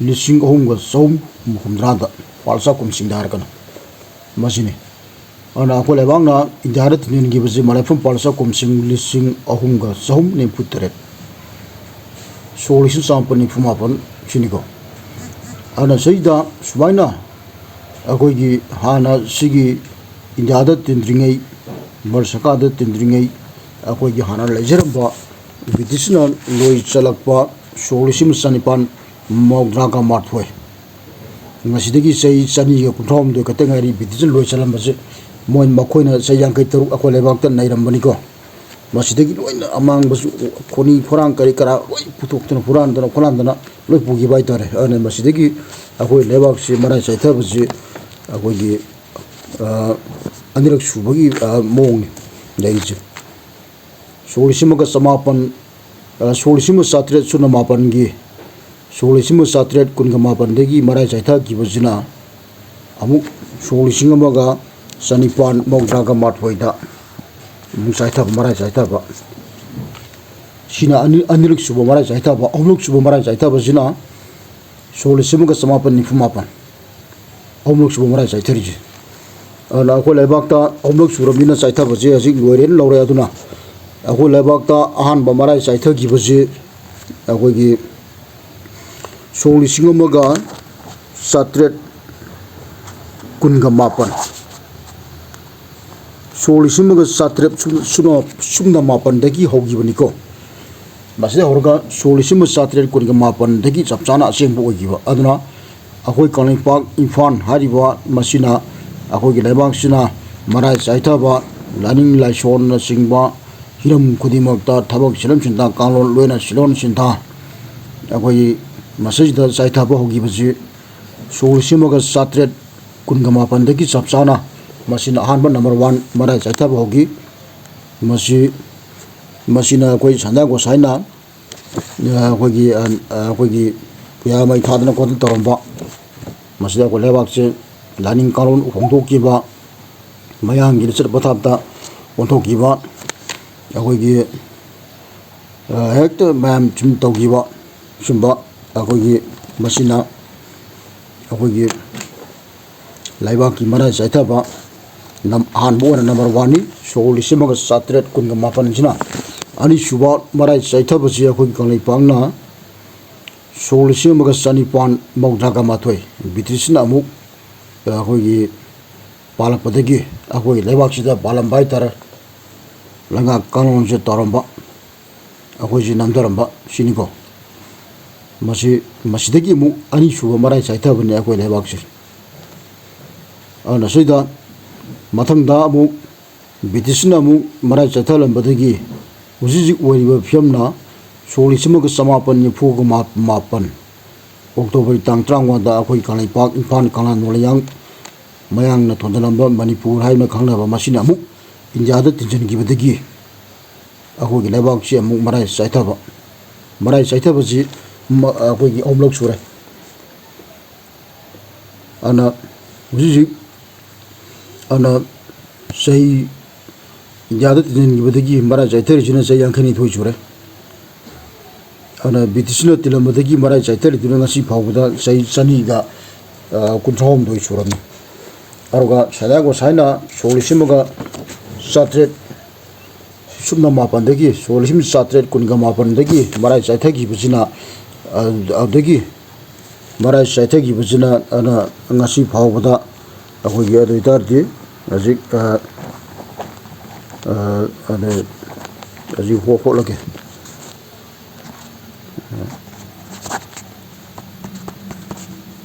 ꯂꯤꯁꯤꯡ ꯑꯍꯨꯝꯒ ꯆꯍꯨꯝ ꯍꯨꯝꯐꯨꯇꯔꯥꯗ, ꯄꯥꯜꯆꯥ ꯀꯨꯝꯁꯤꯡꯗ ꯍꯥꯏꯔꯒꯅ ꯃꯁꯤꯅꯤ꯫ ꯑꯗꯨꯅ ꯑꯩꯈꯣꯏ ꯂꯩꯕꯥꯛꯅ ꯏꯟꯗꯤꯌꯥꯗ ꯇꯤꯟꯁꯤꯟꯈꯤꯕꯁꯤ ꯃꯔꯥꯏꯐꯝ ꯄꯥꯜꯆꯥ ꯀꯨꯝꯁꯤꯡ ꯂꯤꯁꯤꯡ ꯑꯍꯨꯝꯒ ꯆꯍꯨꯝ ꯅꯤꯐꯨ ꯇꯔꯦꯠ, ꯁꯣꯛ ꯂꯤꯁꯤꯡ ꯆꯥꯃꯥꯄꯟ ꯅꯤꯐꯨ ꯃꯥꯄꯟ ꯁꯤꯅꯤꯀꯣ꯫ ꯑꯗꯨꯅ ꯁꯤꯗ ꯁꯨꯃꯥꯏꯅ ꯑꯩꯈꯣꯏꯒꯤ ꯍꯥꯟꯅ ꯁꯤꯒꯤ ꯏꯟꯗꯤꯌꯥꯗ ꯇꯤꯟꯗ꯭ꯔꯤꯉꯩ, ꯚꯥꯔꯠ ꯁꯔꯀꯥꯔꯗ ꯇꯤꯟꯗ꯭ꯔꯤꯉꯩ, ꯑꯩꯈꯣꯏꯒꯤ ꯍꯥꯟꯅ ꯂꯩꯖꯔꯝꯕ ꯕ꯭ꯔꯤꯇꯤꯁꯅ ꯂꯣꯏ ꯆꯜꯂꯛꯄ ꯁꯣꯛ ꯂꯤꯁꯤꯡ ꯆꯅꯤꯄꯥꯟ ꯃꯧꯗ꯭ꯔꯥꯒ ꯃꯥꯊꯣꯏ, ꯉꯁꯤꯗꯒꯤ ꯆꯍꯤ ꯆꯅꯤꯒ ꯀꯨꯟꯊ꯭ꯔꯥꯍꯨꯝꯗꯣꯏ ꯈꯛꯇ ꯉꯥꯏꯔꯤ ꯕ꯭ꯔꯤꯇꯤꯁꯅ ꯂꯣꯏ ꯆꯜꯂꯝꯕꯁꯦ꯫ ꯃꯣꯏ, ꯃꯈꯣꯏꯅ ꯆꯍꯤ ꯌꯥꯡꯈꯩ ꯇꯔꯨꯛ ꯑꯩꯈꯣꯏ ꯂꯩꯕꯥꯛꯇ ꯅꯩꯔꯝꯕꯅꯤꯀꯣ꯫ ꯃꯁꯤꯗꯒꯤ ꯂꯣꯏꯅ ꯑꯃꯥꯡꯕꯁꯨ, ꯈꯣꯅꯤ ꯈꯣꯔꯥꯡ ꯀꯔꯤ ꯀꯔꯥ ꯂꯣꯏ ꯄꯨꯊꯣꯛꯇꯅ, ꯍꯨꯔꯥꯟꯗꯅ ꯈꯣꯠꯂꯥꯟꯗꯅ ꯂꯣꯏ ꯄꯨꯈꯤꯕ ꯍꯥꯏꯇꯥꯔꯦ꯫ ꯑꯗꯨꯅ ꯃꯁꯤꯗꯒꯤ ꯑꯩꯈꯣꯏ ꯂꯩꯕꯥꯛꯁꯤ ꯃꯔꯥꯏ ꯆꯥꯏꯊꯕꯁꯤ ꯑꯩꯈꯣꯏꯒꯤ, ꯑ, ꯑꯅꯤꯔꯛ ꯁꯨꯕꯒꯤ, ꯑ, ꯃꯑꯣꯡꯅꯤ ꯂꯩꯔꯤꯁꯦ꯫ ꯁꯣꯛ ꯂꯤꯁꯤꯡ ꯑꯃꯒ ꯆꯃꯥꯄꯟ, ꯑ, ꯁꯣꯛ ꯂꯤꯁꯤꯡ ꯑꯃ ꯆꯥꯇ꯭ꯔꯦꯠ ꯁꯨꯞꯅ ꯃꯥꯄꯟꯒꯤ, ꯁꯣꯛ ꯂꯤꯁꯤꯡ ꯑꯃ ꯆꯥꯇ꯭ꯔꯦꯠ ꯀꯨꯟꯒ ꯃꯥꯄꯟꯗꯒꯤ ꯃꯔꯥꯏ ꯆꯥꯏꯊꯈꯤꯕꯁꯤꯅ ꯑꯃꯨꯛ ꯁꯣꯛ ꯂꯤꯁꯤꯡ ꯑꯃꯒ ꯆꯅꯤꯄꯥꯟ ꯃꯧꯗ꯭ꯔꯥꯒ ꯃꯥꯊꯣꯏꯗ ꯑꯃꯨꯛ ꯆꯥꯏꯊꯕ, ꯃꯔꯥꯏ ꯆꯥꯏꯊꯕ꯫ ꯁꯤꯅ ꯑꯅꯤ-, ꯑꯅꯤꯔꯛ ꯁꯨꯕ ꯃꯔꯥꯏ ꯆꯥꯏꯊꯕ꯫ ꯑꯍꯨꯝꯂꯛ ꯁꯨꯕ ꯃꯔꯥꯏ ꯆꯥꯏꯊꯕꯁꯤꯅ ꯁꯣꯛ ꯂꯤꯁꯤꯡ ꯑꯃꯒ ꯆꯃꯥꯄꯟ ꯅꯤꯐꯨ ꯃꯥꯄꯟ꯫ ꯑꯍꯨꯝꯂꯛ ꯁꯨꯕ ꯃꯔꯥꯏ ꯆꯥꯏꯊꯔꯤꯁꯦ꯫ ꯑꯗꯨꯅ ꯑꯩꯈꯣꯏ ꯂꯩꯕꯥꯛꯇ ꯑꯍꯨꯝꯂꯛ ꯁꯨꯔꯕꯅꯤꯅ ꯆꯥꯏꯊꯕꯁꯦ ꯍꯧꯖꯤꯛ ꯂꯣꯏꯔꯦꯅ ꯂꯧꯔꯦ꯫ ꯑꯗꯨꯅ ꯑꯩꯈꯣꯏ ꯂꯩꯕꯥꯛꯇ ꯑꯍꯥꯟꯕ ꯃꯔꯥꯏ ꯆꯥꯏꯊꯈꯤꯕꯁꯤ ꯑꯩꯈꯣꯏꯒꯤ ꯁꯣꯛ ꯂꯤꯁꯤꯡ ꯑꯃꯒ ꯆꯥꯇ꯭ꯔꯦꯠ ꯀꯨꯟꯒ ꯃꯥꯄꯟ, ꯁꯣꯛ ꯂꯤꯁꯤꯡ ꯑꯃꯒ ꯆꯥꯇ꯭ꯔꯦꯠ ꯁꯨꯞꯅ, ꯁꯨꯞꯅ ꯃꯥꯄꯟꯗꯒꯤ ꯍꯧꯈꯤꯕꯅꯤꯀꯣ꯫ ꯃꯁꯤꯗ ꯍꯧꯔꯒ ꯁꯣꯛ ꯂꯤꯁꯤꯡ ꯑꯃ ꯆꯥꯇ꯭ꯔꯦꯠ ꯀꯨꯟꯒ ꯃꯥꯄꯟꯗꯒꯤ ꯆꯞ ꯆꯥꯅ ꯑꯁꯦꯡꯕ ꯑꯣꯏꯈꯤꯕ꯫ ꯑꯗꯨꯅ ꯑꯩꯈꯣꯏ ꯀꯪꯂꯩꯄꯥꯛ ꯏꯝꯐꯥꯜ ꯍꯥꯏꯔꯤꯕ ꯃꯁꯤꯅ ꯑꯩꯈꯣꯏꯒꯤ ꯂꯩꯕꯥꯛꯁꯤꯅ ꯃꯔꯥꯏ ꯆꯥꯏꯊꯕ, ꯂꯥꯏꯅꯤꯡ ꯂꯥꯏꯁꯣꯟꯅꯆꯤꯡꯕ ꯍꯤꯔꯝ ꯈꯨꯗꯤꯡꯃꯛꯇ ꯊꯕꯛ ꯁꯤꯟꯂꯝ ꯁꯤꯟꯊꯥ, ꯀꯥꯡꯂꯣꯟ ꯂꯣꯏꯅ ꯁꯤꯜꯂꯣꯟ ꯁꯤꯟꯊꯥ ꯑꯩꯈꯣꯏꯒꯤ ꯃꯁꯤꯗ ꯆꯥꯏꯊꯕ ꯍꯧꯈꯤꯕꯁꯤ ꯁꯣꯛ ꯂꯤꯁꯤꯡ ꯑꯃꯒ ꯆꯥꯇ꯭ꯔꯦꯠ ꯀꯨꯟꯒ ꯃꯥꯄꯟꯗꯒꯤ ꯆꯞ ꯆꯥꯅ ꯃꯁꯤꯅ ꯑꯍꯥꯟꯕ number one ꯃꯔꯥꯏ ꯆꯥꯏꯊꯕ ꯍꯧꯈꯤ꯫ ꯃꯁꯤ, ꯃꯁꯤꯅ ꯑꯩꯈꯣꯏ ꯁꯟꯗꯥ ꯒꯣꯁꯥꯏꯅ ꯑꯩꯈꯣꯏꯒꯤ, ꯑꯩꯈꯣꯏꯒꯤ ꯄꯨꯌꯥ ꯃꯩ ꯊꯥꯗꯅ ꯈꯣꯠꯇꯅ ꯇꯧꯔꯝꯕ, ꯃꯁꯤꯗ ꯑꯩꯈꯣꯏ ꯂꯩꯕꯥꯛꯁꯦ ꯂꯥꯏꯅꯤꯡ ꯀꯥꯡꯂꯣꯟ ꯍꯣꯡꯗꯣꯛꯈꯤꯕ, ꯃꯌꯥꯡꯒꯤ ꯂꯤꯆꯠ ꯄꯊꯥꯞꯇ ꯑꯣꯟꯊꯣꯛꯈꯤꯕ, ꯑꯩꯈꯣꯏꯒꯤ, ꯑ, ꯍꯦꯛꯇ ꯃꯌꯥꯝ ꯁꯨꯝ ꯇꯧꯈꯤꯕ, ꯁꯨꯝꯕ ꯑꯩꯈꯣꯏꯒꯤ, ꯃꯁꯤꯅ ꯑꯩꯈꯣꯏꯒꯤ ꯂꯩꯕꯥꯛꯀꯤ ꯃꯔꯥꯏ ꯆꯥꯏꯊꯕ ꯅꯝ-, ꯑꯍꯥꯟꯕ ꯑꯣꯏꯅ ꯅꯝꯕꯔ ꯋꯥꯟꯅꯤ꯫ ꯁꯣꯛ ꯂꯤꯁꯤꯡ ꯑꯃꯒ ꯆꯥꯇ꯭ꯔꯦꯠ ꯀꯨꯟꯒ ꯃꯥꯄꯟꯁꯤꯅ꯫ ꯑꯅꯤꯁꯨꯕ ꯃꯔꯥꯏ ꯆꯥꯏꯊꯕꯁꯤ ꯑꯩꯈꯣꯏꯒꯤ ꯀꯪꯂꯩꯄꯥꯛꯅ ꯁꯣꯛ ꯂꯤꯁꯤꯡ ꯑꯃꯒ ꯆꯅꯤꯄꯥꯟ ꯃꯧꯗ꯭ꯔꯥꯒ ꯃꯥꯊꯣꯏ, ꯕ꯭ꯔꯤꯇꯤꯁꯅ ꯑꯃꯨꯛ, ꯑ, ꯑꯩꯈꯣꯏꯒꯤ ꯄꯥꯜꯂꯛꯄꯗꯒꯤ ꯑꯩꯈꯣꯏꯒꯤ ꯂꯩꯕꯥꯛꯁꯤꯗ ꯄꯥꯜꯂꯝꯕ ꯍꯥꯏꯇꯥꯔꯦ꯫ ꯂꯩꯉꯥꯛ ꯀꯥꯡꯂꯣꯟꯁꯦ ꯇꯧꯔꯝꯕ, ꯑꯩꯈꯣꯏꯁꯦ ꯅꯝꯊꯔꯝꯕ ꯁꯤꯅꯤꯀꯣ꯫ ꯃꯁꯤ, ꯃꯁꯤꯗꯒꯤ ꯑꯃꯨꯛ ꯑꯅꯤꯁꯨꯕ ꯃꯔꯥꯏ ꯆꯥꯏꯊꯕꯅꯤ ꯑꯩꯈꯣꯏ ꯂꯩꯕꯥꯛꯁꯦ꯫ ꯑꯗꯨꯅ ꯁꯤꯗ ꯃꯊꯪꯗ ꯑꯃꯨꯛ ꯕ꯭ꯔꯤꯇꯤꯁꯅ ꯑꯃꯨꯛ ꯃꯔꯥꯏ ꯆꯥꯏꯊꯍꯜꯂꯝꯕꯗꯒꯤ ꯍꯧꯖꯤꯛ ꯍꯧꯖꯤꯛ ꯑꯣꯏꯔꯤꯕ ꯐꯤꯕꯝꯅ ꯁꯣꯛ ꯂꯤꯁꯤꯡ ꯑꯃꯒ ꯆꯃꯥꯄꯟ ꯅꯤꯐꯨꯒ ꯃꯥꯄꯟ ꯑꯣꯛꯇꯣꯕꯔꯒꯤ ꯇꯥꯡ ꯇꯔꯥꯃꯉꯥꯗ ꯑꯩꯈꯣꯏ ꯀꯪꯂꯩꯄꯥꯛ, ꯏꯝꯐꯥꯜ, ꯀꯪꯂꯥ, ꯅꯣꯂꯩꯌꯥꯡ ꯃꯌꯥꯡꯅ ꯊꯣꯟꯖꯜꯂꯝꯕ ꯃꯅꯤꯄꯨꯔ ꯍꯥꯏꯅ ꯈꯪꯅꯕ, ꯃꯁꯤꯅ ꯑꯃꯨꯛ ꯏꯟꯗꯤꯌꯥꯗ ꯇꯤꯟꯁꯤꯟꯈꯤꯕꯗꯒꯤ ꯑꯩꯈꯣꯏꯒꯤ ꯂꯩꯕꯥꯛꯁꯤ ꯑꯃꯨꯛ ꯃꯔꯥꯏ ꯆꯥꯏꯊꯕ, ꯃꯔꯥꯏ ꯆꯥꯏꯊꯕꯁꯤ ꯃ-, ꯑꯩꯈꯣꯏꯒꯤ ꯑꯍꯨꯝꯂꯛ ꯁꯨꯔꯦ꯫ ꯑꯗꯨꯅ ꯍꯧꯖꯤꯛ ꯍꯧꯖꯤꯛ, ꯑꯗꯨꯅ ꯆꯍꯤ ꯏꯟꯗꯤꯌꯥꯗ ꯇꯤꯟꯁꯤꯟꯈꯤꯕꯗꯒꯤ ꯃꯔꯥꯏ ꯆꯥꯏꯊꯔꯤꯁꯤꯅ ꯆꯍꯤ ꯌꯥꯡꯈꯩꯅꯤꯊꯣꯏ ꯁꯨꯔꯦ꯫ ꯑꯗꯨꯅ ꯕ꯭ꯔꯤꯇꯤꯁꯅ ꯇꯤꯜꯂꯝꯕꯗꯒꯤ ꯃꯔꯥꯏ ꯆꯥꯏꯊꯔꯤꯗꯨꯅ ꯉꯁꯤ ꯐꯥꯎꯕꯗ ꯆꯍꯤ ꯆꯅꯤꯒ, ꯑ, ꯀꯨꯟꯊ꯭ꯔꯥꯍꯨꯝꯗꯣꯏ ꯁꯨꯔꯝꯃꯤ꯫ ꯑꯗꯨꯒ ꯁꯗꯥ ꯒꯣꯁꯥꯏꯅ ꯁꯣꯛ ꯂꯤꯁꯤꯡ ꯑꯃꯒ ꯆꯥꯇ꯭ꯔꯦꯠ ꯁꯨꯞꯅ ꯃꯥꯄꯟꯗꯒꯤ, ꯁꯣꯛ ꯂꯤꯁꯤꯡ ꯆꯥꯇ꯭ꯔꯦꯠ ꯀꯨꯟꯒ ꯃꯥꯄꯟꯗꯒꯤ ꯃꯔꯥꯏ ꯆꯥꯏꯊꯈꯤꯕꯁꯤꯅ, ꯑ-, ꯑꯗꯨꯗꯒꯤ ꯃꯔꯥꯏ ꯆꯥꯏꯊꯈꯤꯕꯁꯤꯅ, ꯑꯗꯨꯅ ꯉꯁꯤ ꯐꯥꯎꯕꯗ ꯑꯩꯈꯣꯏꯒꯤ, ꯑꯗꯨ ꯑꯣꯏꯇꯥꯔꯗꯤ ꯍꯧꯖꯤꯛ, ꯑ, ꯑ, ꯑꯗꯨ ꯍꯧꯖꯤꯛ ꯍꯣ-, ꯍꯣꯠꯂꯒꯦ꯫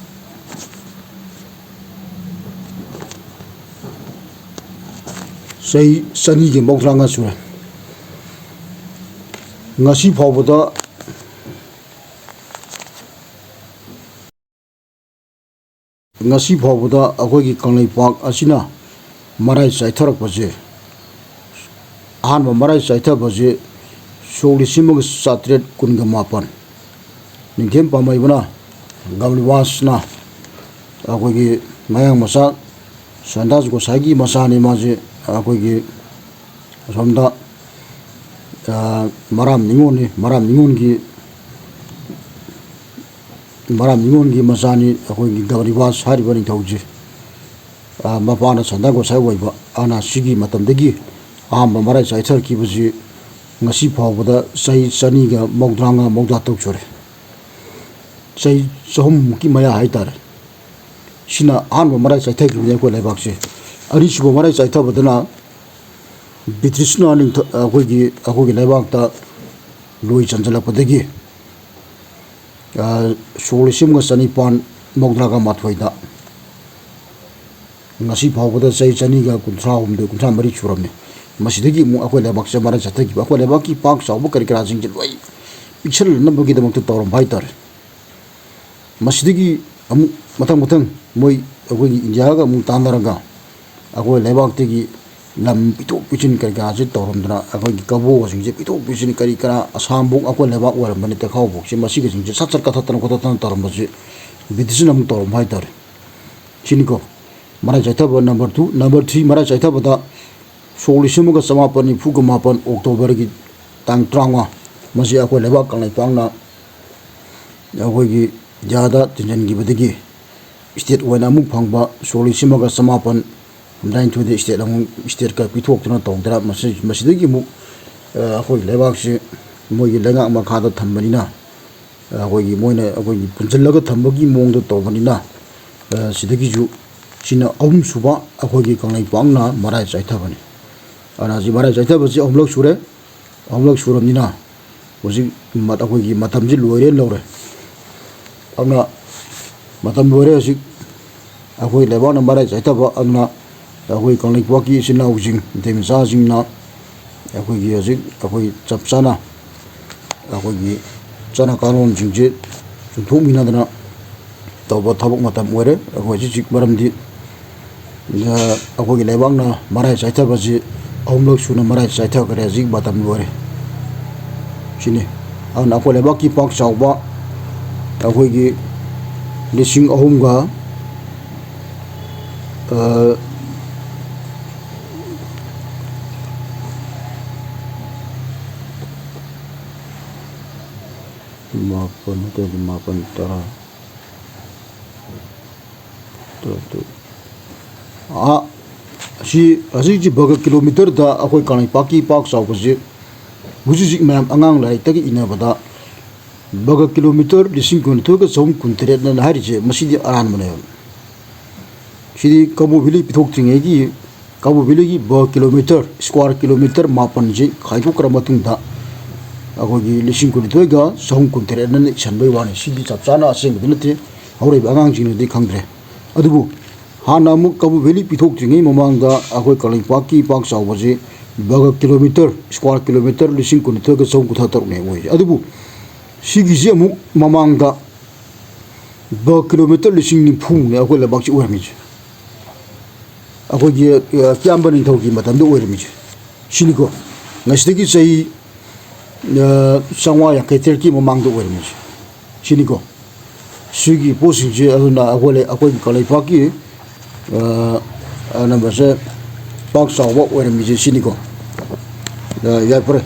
ꯆꯍꯤ ꯆꯅꯤꯒ ꯃꯧꯗ꯭ꯔꯥꯉꯥ ꯁꯨꯔꯦ꯫ ꯉꯁꯤ ꯐꯥꯎꯕꯗ, ꯉꯁꯤ ꯐꯥꯎꯕꯗ ꯑꯩꯈꯣꯏꯒꯤ ꯀꯪꯂꯩꯄꯥꯛ ꯑꯁꯤꯅ ꯃꯔꯥꯏ ꯆꯥꯏꯊꯔꯛꯄꯁꯦ, ꯑꯍꯥꯟꯕ ꯃꯔꯥꯏ ꯆꯥꯏꯊꯕꯁꯦ ꯁꯣꯛ ꯂꯤꯁꯤꯡ ꯑꯃꯒ ꯆꯥꯇ꯭ꯔꯦꯠ ꯀꯨꯟꯒ ꯃꯥꯄꯟ, ꯅꯤꯡꯊꯦꯝ ꯄꯥꯝꯃꯩꯕꯅ, ꯒꯕꯔꯤꯕꯥꯁꯅ ꯑꯩꯈꯣꯏꯒꯤ ꯃꯌꯥꯡ ꯃꯆꯥ ꯁꯟꯗꯥꯁ ꯒꯣꯁꯥꯏꯒꯤ ꯃꯆꯥꯅꯤ꯫ ꯃꯥꯁꯦ ꯑꯩꯈꯣꯏꯒꯤ ꯑꯁꯣꯝꯗ, ꯑ, ꯃꯔꯥꯝ ꯅꯤꯉꯣꯜꯅꯤ꯫ ꯃꯔꯥꯝ ꯅꯤꯉꯣꯜꯒꯤ, ꯃꯔꯥꯝ ꯅꯤꯉꯣꯜꯒꯤ ꯃꯆꯥꯅꯤ ꯑꯩꯈꯣꯏꯒꯤ ꯒꯕꯔꯤꯕꯥꯁ ꯍꯥꯏꯔꯤꯕ ꯅꯤꯡꯊꯧꯁꯦ꯫ ꯑ, ꯃꯄꯥꯅ ꯁꯟꯗꯥ ꯒꯣꯁꯥꯏ ꯑꯣꯏꯕ꯫ ꯑꯅ ꯁꯤꯒꯤ ꯃꯇꯝꯗꯒꯤ ꯑꯍꯥꯟꯕ ꯃꯔꯥꯏ ꯆꯥꯏꯊꯔꯛꯈꯤꯕꯁꯤ ꯉꯁꯤ ꯐꯥꯎꯕꯗ ꯆꯍꯤ ꯆꯅꯤꯒ ꯃꯧꯗ꯭ꯔꯥ ꯃꯉꯥ, ꯃꯧꯗ꯭ꯔꯥ ꯇꯔꯨꯛ ꯁꯨꯔꯦ꯫ ꯆꯍꯤ ꯆꯍꯨꯝꯃꯨꯛꯀꯤ ꯃꯌꯥ ꯍꯥꯏꯇꯥꯔꯦ꯫ ꯁꯤꯅ ꯑꯍꯥꯟꯕ ꯃꯔꯥꯏ ꯆꯥꯏꯊꯈꯤꯕꯅꯤ ꯑꯩꯈꯣꯏ ꯂꯩꯕꯥꯛꯁꯦ꯫ ꯑꯅꯤꯁꯨꯕ ꯃꯔꯥꯏ ꯆꯥꯏꯊꯕꯗꯅ ꯕ꯭ꯔꯤꯇꯤꯁꯅ ꯅꯤꯡꯊ-, ꯑꯩꯈꯣꯏꯒꯤ, ꯑꯩꯈꯣꯏꯒꯤ ꯂꯩꯕꯥꯛꯇ ꯂꯣꯏ ꯆꯟꯁꯤꯜꯂꯛꯄꯗꯒꯤ, ꯑ, ꯁꯣꯛ ꯂꯤꯁꯤꯡ ꯑꯃꯒ ꯆꯅꯤꯄꯥꯟ ꯃꯧꯗ꯭ꯔꯥꯒ ꯃꯥꯊꯣꯏꯗ, ꯉꯁꯤ ꯐꯥꯎꯕꯗ ꯆꯍꯤ ꯆꯅꯤꯒ ꯀꯨꯟꯊ꯭ꯔꯥ ꯍꯨꯝꯗꯣꯏ, ꯀꯨꯟꯊ꯭ꯔꯥ ꯃꯔꯤ ꯁꯨꯔꯝꯃꯤ꯫ ꯃꯁꯤꯗꯒꯤ ꯑꯃꯨꯛ ꯑꯩꯈꯣꯏ ꯂꯩꯕꯥꯛꯁꯦ ꯃꯔꯥꯏ ꯆꯠꯊꯈꯤꯕ꯫ ꯑꯩꯈꯣꯏ ꯂꯩꯕꯥꯛꯀꯤ ꯄꯥꯛ ꯆꯥꯎꯕ ꯀꯔꯤ ꯀꯔꯥꯁꯤꯡꯁꯦ ꯂꯣꯏ ꯄꯤꯛꯁꯜꯅꯕꯒꯤꯗꯃꯛꯇ ꯇꯧꯔꯝꯕ ꯍꯥꯏꯇꯥꯔꯦ꯫ ꯃꯁꯤꯗꯒꯤ ꯑꯃꯨꯛ ꯃꯊꯪ ꯃꯊꯪ ꯃꯣꯏ ꯑꯩꯈꯣꯏꯒꯤ ꯏꯟꯗꯤꯌꯥꯒ ꯑꯃꯨꯛ ꯇꯥꯟꯅꯔꯒ ꯑꯩꯈꯣꯏ ꯂꯩꯕꯥꯛꯇꯒꯤ ꯂꯝ ꯄꯤꯊꯣꯛ ꯄꯤꯁꯤꯟ ꯀꯔꯤ ꯀꯔꯥꯁꯦ ꯇꯧꯔꯝꯗꯅ, ꯑꯩꯈꯣꯏꯒꯤ ꯀꯕꯣꯒꯁꯤꯡꯁꯦ ꯄꯤꯊꯣꯛ ꯄꯤꯁꯤꯟ ꯀꯔꯤ ꯀꯔꯥ, ꯑꯁꯥꯝꯕꯨꯛ ꯑꯩꯈꯣꯏ ꯂꯩꯕꯥꯛ ꯑꯣꯏꯔꯝꯕꯅꯤ, ꯇꯦꯈꯥꯎꯕꯨꯛꯁꯦ, ꯃꯁꯤꯒꯁꯤꯡꯁꯦ ꯁꯠ ꯁꯠ ꯀꯛꯊꯠꯇꯅ ꯈꯣꯠꯇꯠꯇꯅ ꯇꯧꯔꯝꯕꯁꯦ ꯕ꯭ꯔꯤꯇꯤꯁꯅ ꯑꯃꯨꯛ ꯇꯧꯔꯝꯕ ꯍꯥꯏꯇꯥꯔꯦ꯫ ꯁꯤꯅꯤꯀꯣ ꯃꯔꯥꯏ ꯆꯥꯏꯊꯕ꯫ Number two, number three, ꯃꯔꯥꯏ ꯆꯥꯏꯊꯕꯗ ꯁꯣꯛ ꯂꯤꯁꯤꯡ ꯑꯃꯒ ꯆꯃꯥꯄꯟ ꯅꯤꯐꯨꯒ ꯃꯥꯄꯟ ꯑꯣꯛꯇꯣꯕꯔꯒꯤ ꯇꯥꯡ ꯇꯔꯥꯃꯉꯥ, ꯃꯁꯤ ꯑꯩꯈꯣꯏ ꯂꯩꯕꯥꯛ ꯀꯪꯂꯩꯄꯥꯛꯅ ꯑꯩꯈꯣꯏꯒꯤ ꯏꯟꯗꯤꯌꯥꯗ ꯇꯤꯟꯁꯤꯟꯈꯤꯕꯗꯒꯤ state ꯑꯣꯏꯅ ꯑꯃꯨꯛ ꯐꯪꯕ ꯁꯣꯛ ꯂꯤꯁꯤꯡ ꯑꯃꯒ ꯆꯃꯥꯄꯟ ꯍꯨꯝꯗ꯭ꯔꯥꯅꯤꯊꯣꯏꯗ state ꯑꯃꯨꯛ, state ꯀ ꯄꯤꯊꯣꯛꯇꯨꯅ ꯇꯧꯗꯅ, ꯃꯁꯤ-, ꯃꯁꯤꯗꯒꯤ ꯑꯃꯨꯛ, ꯑ, ꯑꯩꯈꯣꯏ ꯂꯩꯕꯥꯛꯁꯤ ꯃꯣꯏꯒꯤ ꯂꯩꯉꯥꯛ ꯃꯈꯥꯗ ꯊꯝꯕꯅꯤꯅ, ꯑ, ꯑꯩꯈꯣꯏꯒꯤ ꯃꯣꯏꯅ ꯑꯩꯈꯣꯏꯒꯤ ꯄꯨꯟꯁꯤꯜꯂꯒ ꯊꯝꯕꯒꯤ ꯃꯑꯣꯡꯗ ꯇꯧꯕꯅꯤꯅ, ꯑ, ꯁꯤꯗꯒꯤꯁꯨ ꯁꯤꯅ ꯑꯍꯨꯝꯁꯨꯕ ꯑꯩꯈꯣꯏꯒꯤ ꯀꯪꯂꯩꯄꯥꯛꯅ ꯃꯔꯥꯏ ꯆꯥꯏꯊꯕꯅꯤ꯫ ꯑꯗꯨꯅ ꯁꯤ ꯃꯔꯥꯏ ꯆꯥꯏꯊꯕꯁꯤ ꯑꯍꯨꯝꯂꯛ ꯁꯨꯔꯦ꯫ ꯑꯍꯨꯝꯂꯛ ꯁꯨꯔꯕꯅꯤꯅ ꯍꯧꯖꯤꯛ ꯃ-, ꯑꯩꯈꯣꯏꯒꯤ ꯃꯇꯝꯁꯤ ꯂꯣꯏꯔꯦꯅ ꯂꯧꯔꯦ꯫ ꯑꯗꯨꯅ ꯃꯇꯝ ꯂꯣꯏꯔꯦ ꯍꯧꯖꯤꯛ꯫ ꯑꯩꯈꯣꯏ ꯂꯩꯕꯥꯛꯅ ꯃꯔꯥꯏ ꯆꯥꯏꯊꯕ ꯑꯗꯨꯅ ꯑꯩꯈꯣꯏ ꯀꯪꯂꯩꯄꯥꯛꯀꯤ ꯏꯆꯤꯟ ꯏꯅꯥꯎꯁꯤꯡ, ꯅꯨꯄꯤ ꯃꯆꯥꯁꯤꯡꯅ ꯑꯩꯈꯣꯏꯒꯤ ꯍꯧꯖꯤꯛ ꯑꯩꯈꯣꯏ ꯆꯞ ꯆꯥꯅ ꯑꯩꯈꯣꯏꯒꯤ ꯆꯠꯅ ꯀꯥꯡꯂꯣꯟꯁꯤꯡꯁꯦ ꯆꯨꯝꯊꯣꯛꯃꯤꯟꯅꯗꯅ ꯇꯧꯕ ꯊꯕꯛ ꯃꯇꯝ ꯑꯣꯏꯔꯦ꯫ ꯑꯩꯈꯣꯏ ꯍꯧꯖꯤꯛ ꯍꯧꯖꯤꯛ ꯃꯔꯝꯗꯤ, ꯑ, ꯑꯩꯈꯣꯏꯒꯤ ꯂꯩꯕꯥꯛꯅ ꯃꯔꯥꯏ ꯆꯥꯏꯊꯕꯁꯤ ꯑꯍꯨꯝꯂꯛ ꯁꯨꯅ ꯃꯔꯥꯏ ꯆꯥꯏꯊꯈ꯭ꯔꯦ꯫ ꯍꯧꯖꯤꯛ ꯃꯇꯝ ꯂꯣꯏꯔꯦ꯫ ꯁꯤꯅꯤ꯫ ꯑꯗꯨꯅ ꯑꯩꯈꯣꯏ ꯂꯩꯕꯥꯛꯀꯤ ꯄꯥꯛ ꯆꯥꯎꯕ ꯑꯩꯈꯣꯏꯒꯤ ꯂꯤꯁꯤꯡ ꯑꯍꯨꯝꯒ, ꯑ, ꯃꯥꯄꯟ ꯅꯠꯇ꯭ꯔꯗꯤ ꯃꯥꯄꯟ, ꯇꯔꯥ, ꯇꯔꯥ ꯇꯔꯨꯛ꯫ ꯑꯥ, ꯁꯤ ꯍꯧꯖꯤꯛ ꯍꯧꯖꯤꯛ ꯕꯔꯒ ꯀꯤꯂꯣꯃꯤꯇꯔꯗ ꯑꯩꯈꯣꯏ ꯀꯪꯂꯩꯄꯥꯛꯀꯤ ꯄꯥꯛ ꯆꯥꯎꯕꯁꯤ ꯍꯧꯖꯤꯛ ꯍꯧꯖꯤꯛ ꯃꯌꯥꯝ ꯑꯉꯥꯡ ꯂꯥꯏꯔꯤꯛꯇꯒꯤ ꯏꯅꯕꯗ ꯕꯔꯒ ꯀꯤꯂꯣꯃꯤꯇꯔ ꯂꯤꯁꯤꯡ ꯀꯨꯟꯅꯤꯊꯣꯏꯒ ꯆꯍꯨꯝ ꯀꯨꯟꯇꯔꯦꯠꯅ ꯍꯥꯏꯔꯤꯁꯦ, ꯃꯁꯤꯗꯤ ꯑꯔꯥꯟꯕꯅꯦꯕ꯫ ꯁꯤꯗꯤ ꯀꯕꯣ ꯚꯦꯂꯤ ꯄꯤꯊꯣꯛꯇ꯭ꯔꯤꯉꯩꯒꯤ, ꯀꯕꯣ ꯚꯦꯂꯤꯒꯤ ꯕꯔꯒ ꯀꯤꯂꯣꯃꯤꯇꯔ, ꯁ꯭ꯀ꯭ꯋꯥꯔ ꯀꯤꯂꯣꯃꯤꯇꯔ ꯃꯥꯄꯟꯁꯤ ꯈꯥꯏꯗꯣꯛꯈ꯭ꯔ ꯃꯇꯨꯡꯗ ꯑꯩꯈꯣꯏꯒꯤ ꯂꯤꯁꯤꯡ ꯀꯨꯟꯅꯤꯊꯣꯏꯒ ꯆꯍꯨꯝ ꯀꯨꯟꯇꯔꯦꯠꯅ ꯏꯁꯟꯕꯩ ꯋꯥꯅꯤ꯫ ꯁꯤꯗꯤ ꯆꯞ ꯆꯥꯅ ꯑꯁꯦꯡꯕꯗꯤ ꯅꯠꯇꯦ꯫ ꯍꯧꯔꯛꯏꯕ ꯑꯉꯥꯡꯁꯤꯡꯅꯗꯤ ꯈꯪꯗ꯭ꯔꯦ꯫ ꯑꯗꯨꯕꯨ ꯍꯥꯟꯅ ꯑꯃꯨꯛ ꯀꯕꯣ ꯚꯦꯂꯤ ꯄꯤꯊꯣꯛꯇ꯭ꯔꯤꯉꯩ ꯃꯃꯥꯡꯗ ꯑꯩꯈꯣꯏ ꯀꯪꯂꯩꯄꯥꯛꯀꯤ ꯄꯥꯛ ꯆꯥꯎꯕꯁꯤ ꯕꯔꯒ ꯀꯤꯂꯣꯃꯤꯇꯔ, ꯁ꯭ꯀ꯭ꯋꯥꯔ ꯀꯤꯂꯣꯃꯤꯇꯔ ꯂꯤꯁꯤꯡ ꯀꯨꯟꯅꯤꯊꯣꯏꯒ ꯆꯍꯨꯝ ꯀꯨꯟꯊ꯭ꯔꯥ ꯇꯔꯨꯛꯅꯦ ꯑꯣꯏꯔꯤꯁꯦ꯫ ꯑꯗꯨꯕꯨ ꯁꯤꯒꯤꯁꯤ ꯑꯃꯨꯛ ꯃꯃꯥꯡꯗ ꯕꯔꯒ ꯀꯤꯂꯣꯃꯤꯇꯔ ꯂꯤꯁꯤꯡ ꯅꯤꯐꯨꯃꯨꯛꯅꯦ ꯑꯩꯈꯣꯏ ꯂꯩꯕꯥꯛꯁꯤ ꯑꯣꯏꯔꯝꯃꯤꯁꯦ꯫ ꯑꯩꯈꯣꯏꯒꯤ, ꯑ, ꯀꯤꯌꯥꯝꯕ ꯅꯤꯡꯊꯧꯒꯤ ꯃꯇꯝꯗ ꯑꯣꯏꯔꯝꯃꯤꯁꯦ꯫ ꯁꯤꯅꯤꯀꯣ꯫ ꯉꯁꯤꯗꯒꯤ ꯆꯍꯤ, ꯑ, ꯆꯥꯝꯃꯉꯥ ꯌꯥꯡꯈꯩ ꯇꯔꯦꯠꯀꯤ ꯃꯃꯥꯡꯗ ꯑꯣꯏꯔꯝꯃꯤꯁꯦ꯫ ꯁꯤꯅꯤꯀꯣ꯫ ꯁꯤꯒꯤ ꯄꯣꯠꯁꯤꯡꯁꯦ ꯑꯗꯨꯅ ꯑꯩꯈꯣꯏ ꯂꯩ-, ꯑꯩꯈꯣꯏꯒꯤ ꯀꯪꯂꯩꯄꯥꯛꯀꯤ, ꯑ, ꯑꯅꯝꯕꯁꯦ ꯄꯥꯛ ꯆꯥꯎꯕ ꯑꯣꯏꯔꯝꯃꯤꯁꯦ ꯁꯤꯅꯤꯀꯣ꯫ ꯑ, ꯌꯥꯏꯐꯔꯦ꯫